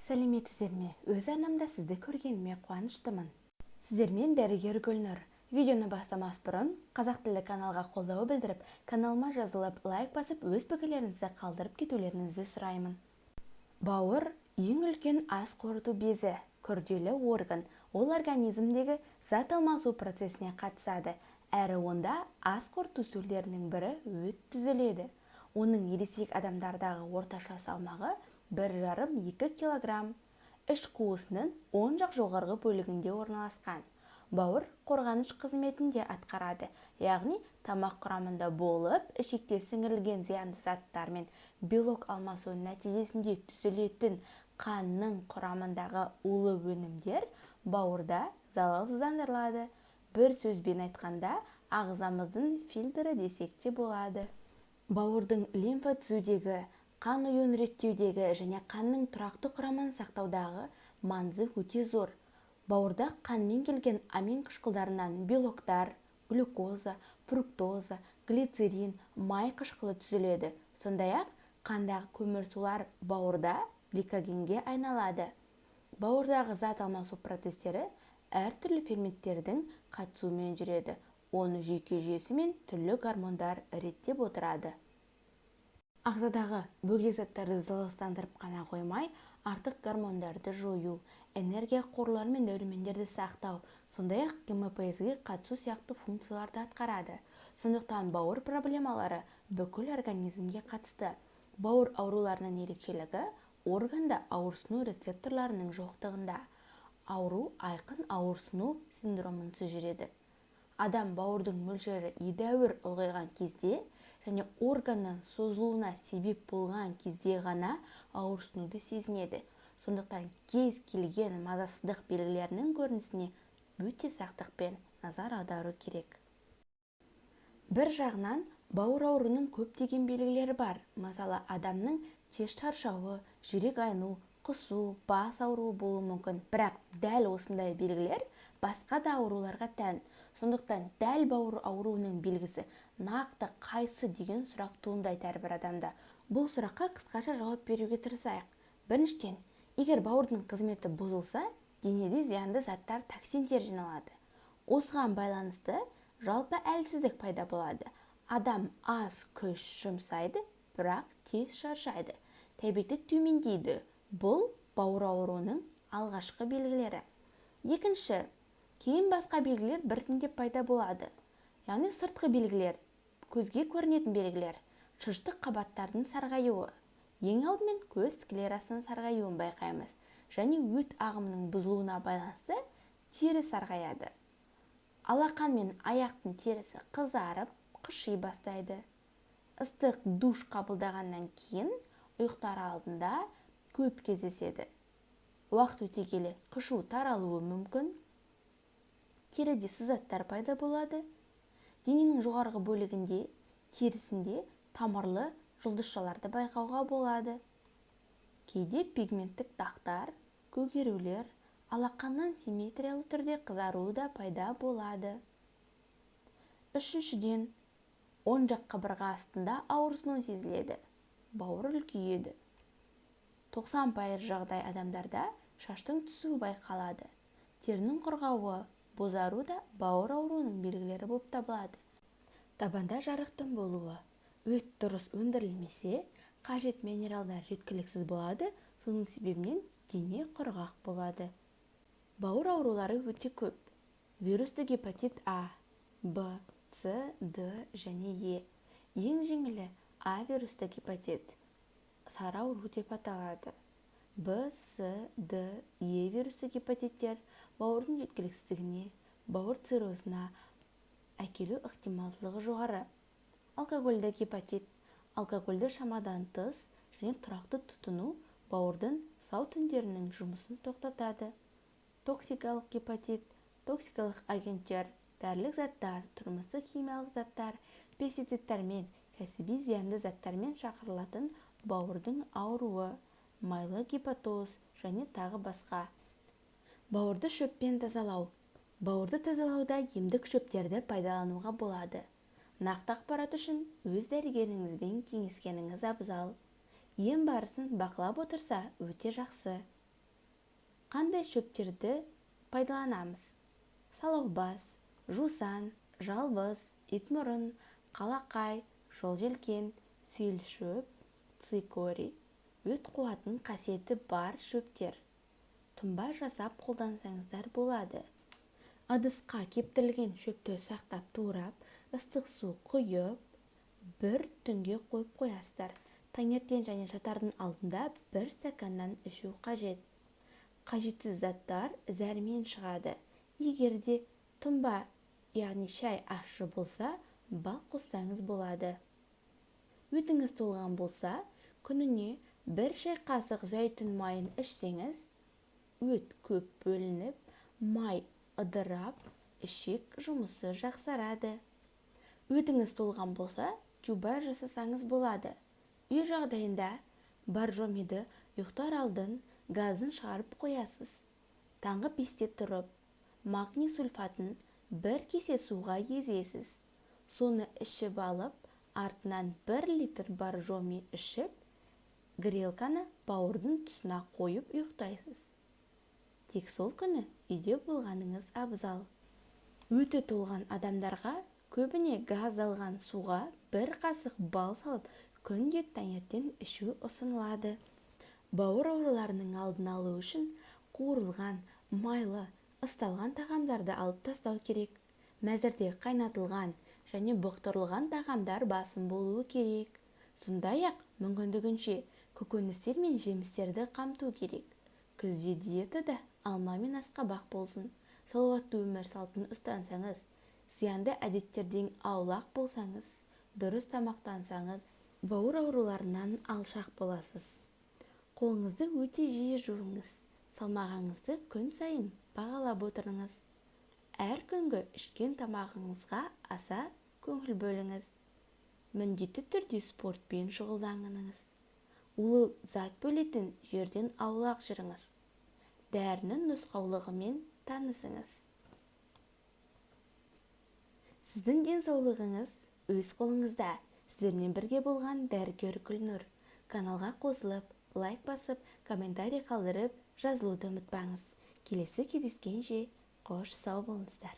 Сәлеметсіздер ме? Өз арнамда сізді көргеніме қуаныштымын. Сіздермен дәрігер Гүлнұр. Видеоны бастамас бұрын қазақ тілді каналға қолдау білдіріп, каналыма жазылып, лайк басып, өз пікірлеріңізді қалдырып кетулеріңізді сұраймын. Бауыр – ең үлкен ас қорыту безі, күрделі орган. Ол организмдегі зат алмасу процесіне қатысады, әрі онда ас қорыту сөлдерінің бірі өт түзіледі. Оның ересек адамдардағы орташа салмағы 1,5-2 килограмм. Іш қуысының оң жақ жоғарғы бөлігінде орналасқан. Бауыр қорғаныш қызметін де атқарады, яғни тамақ құрамында болып, ішекте сіңірілген зиянды заттар мен белок алмасуы нәтижесінде түзілетін қанның құрамындағы улы өнімдер бауырда залалсыздандырылады. Бір сөзбен айтқанда, ағзамыздың фильтрі десек те болады. Бауырдың лимфа түзудегі, қан ұюын реттеудегі және қанның тұрақты құрамын сақтаудағы маңызы өте зор. Бауырда қанмен келген амин қышқылдарынан белоктар, глюкоза, фруктоза, глицерин, май қышқылы түзіледі. Сондай-ақ қандағы көмірсулар бауырда гликогенге айналады. Бауырдағы зат алмасу процестері әртүрлі ферменттердің қатысуымен жүреді. Оны жүйке жүйесі мен түрлі гормондар реттеп отырады. Ағзадағы бөгде заттарды залалсыздандырып қана қоймай, артық гормондарды жою, энергия қорлары мен дәрумендерді сақтау, сондай-ақ гемопоэзге қатысу сияқты функцияларды атқарады. Сондықтан бауыр проблемалары бүкіл организмге қатысты. Бауыр ауруларының ерекшелігі органда ауырсыну рецепторларының жоқтығында. Ауру айқын ауырсыну синдромынсыз жүреді. Адам бауырдың мөлшері едәуір ұлғайған кезде және органның созылуына себеп болған кезде ғана ауырсынуды сезінеді. Сондықтан кез келген мазасыздық белгілерінің көрінісіне өте сақтықпен назар аудару керек. Бір жағынан, бауыр ауруының көптеген белгілері бар. Мысалы, адамның тез шаршауы, жүрек айну, құсу, бас ауруы болуы мүмкін. Бірақ дәл осындай белгілер басқа да ауруларға тән. Сондықтан дәл бауыр ауруының белгісі нақты қайсы деген сұрақ туындайды әрбір адамда. Бұл сұраққа қысқаша жауап беруге тырысайық. Біріншіден, егер бауырдың қызметі бұзылса, денеде зиянды заттар, токсиндер жиналады. Осыған байланысты жалпы әлсіздік пайда болады. Адам аз күш жұмсайды, бірақ тез шаршайды, тәбеті төмендейді. Бұл бауыр ауруының алғашқы белгілері. Екінші, кейін басқа белгілер біртіндеп пайда болады. Яғни сыртқы белгілер, көзге көрінетін белгілер: шырыштық қабаттардың сарғаюы. Ең алдымен көз склерасының сарғаюын байқаймыз және өт ағымының бұзылуына байланысты тері сарғаяды. Алақан мен аяқтың терісі қызарып, қыши бастайды. Ыстық душ қабылдағаннан кейін, ұйықтар алдында көп кездеседі. Уақыт өте келе қышу таралуы мүмкін. Теріде сызаттар пайда болады. Дененің жоғарғы бөлігінде, терісінде тамырлы жұлдызшаларды байқауға болады. Кейде пигменттік дақтар, көгерулер, алақанның симметриялы түрде қызаруы да пайда болады. Үшіншіден, оң жақ қабырға астында ауырсыну сезіледі. Бауыр үлкейеді. 90% жағдай адамдарда шаштың түсуі байқалады. Терінің құрғауы, бозару да бауыр ауруының белгілері болып табылады. Табанда жарықтың болуы. Өт дұрыс өндірілмесе, қажет минералдар жеткіліксіз болады. Соның себебінен дене құрғақ болады. Бауыр аурулары өте көп: вирусты гепатит А, Б, С, Д және Е. Ең жеңілі А вирусты гепатит, сары ауру деп аталады. Б, С, Д, Е вирусты гепатиттер бауырдың жеткіліксіздігіне, бауыр циррозына әкелу ықтималдылығы жоғары. Алкогольді гепатит. Алкогольді шамадан тыс және тұрақты тұтыну бауырдың сау тіндерінің жұмысын тоқтатады. Токсикалық гепатит. Токсикалық агенттер, дәрілік заттар, тұрмыстық химиялық заттар, пестицидтер мен кәсіби зиянды заттармен шақырылатын бауырдың ауруы, майлы гепатоз және тағы басқа. Бауырды шөппен тазалау. Бауырды тазалауда емдік шөптерді пайдалануға болады. Нақты ақпарат үшін өз дәрігеріңізбен кеңескеніңіз абзал. Ем барысын бақылап отырса, өте жақсы. Қандай шөптерді пайдаланамыз? Салаубас, жусан, жалбыз, итмұрын, қалақай, жолжелкен, сүйілшөп, цикорий, өт қуатын қасиеті бар шөптер. Тұнба жасап қолдансаңыздар болады. Ыдысқа кептірілген шөпті ұсақтап турап, ыстық су құйып, бір түнге қойып қоясыздар. Таңертең және жатардың алдында бір стаканнан ішу қажет. Қажетсіз заттар зәрмен шығады. Егер де тұнба, яғни шай ащы болса, бал қоссаңыз болады. Өтіңіз толған болса, күніне бір шай қасық зәйтүн майын ішсеңіз, өт көп бөлініп, май ыдырап, ішек жұмысы жақсарады. Өтіңіз толған болса, тюба жасасаңыз болады. Үй жағдайында боржомиді ұйықтар алдын газын шығарып қоясыз. Таңғы 5-те тұрып, магний сульфатын бір кесе суға езесіз. Соны ішіп алып, артынан 1 литр боржоми ішіп, грелканы бауырдың тұсына қойып ұйықтайсыз. Тек сол күні үйде болғаныңыз абзал. Өті толған адамдарға көбіне газдалған суға бір қасық бал салып, күнде таңертең ішу ұсынылады. Бауыр ауруларының алдын алу үшін қуырылған, майлы, ысталған тағамдарды алып тастау керек. Мәзірде қайнатылған және бұқтырылған тағамдар басым болуы керек. Сондай-ақ мүмкіндігінше көкөністер мен жемістерді қамту керек. Күзде диетада алма мен асқабақ болсын. Салауатты өмір салтын ұстансаңыз, зиянды әдеттерден аулақ болсаңыз, дұрыс тамақтансаңыз, бауыр ауруларынан алшақ боласыз. Қолыңызды өте жиі жуыңыз, салмағыңызды күн сайын бағалап отырыңыз. Әр күнгі ішкен тамағыңызға аса көңіл бөліңіз. Міндетті түрде спортпен шұғылданыңыз. Улы зат бөлетін жерден аулақ жүріңіз. Дәрінің нұсқаулығымен танысыңыз. Сіздің денсаулығыңыз өз қолыңызда. Сіздермен бірге болған дәрігер Гүлнұр. Каналға қосылып, лайк басып, комментарий қалдырып, жазылуды ұмытпаңыз. Келесі кездескенше қош сау болыңыздар.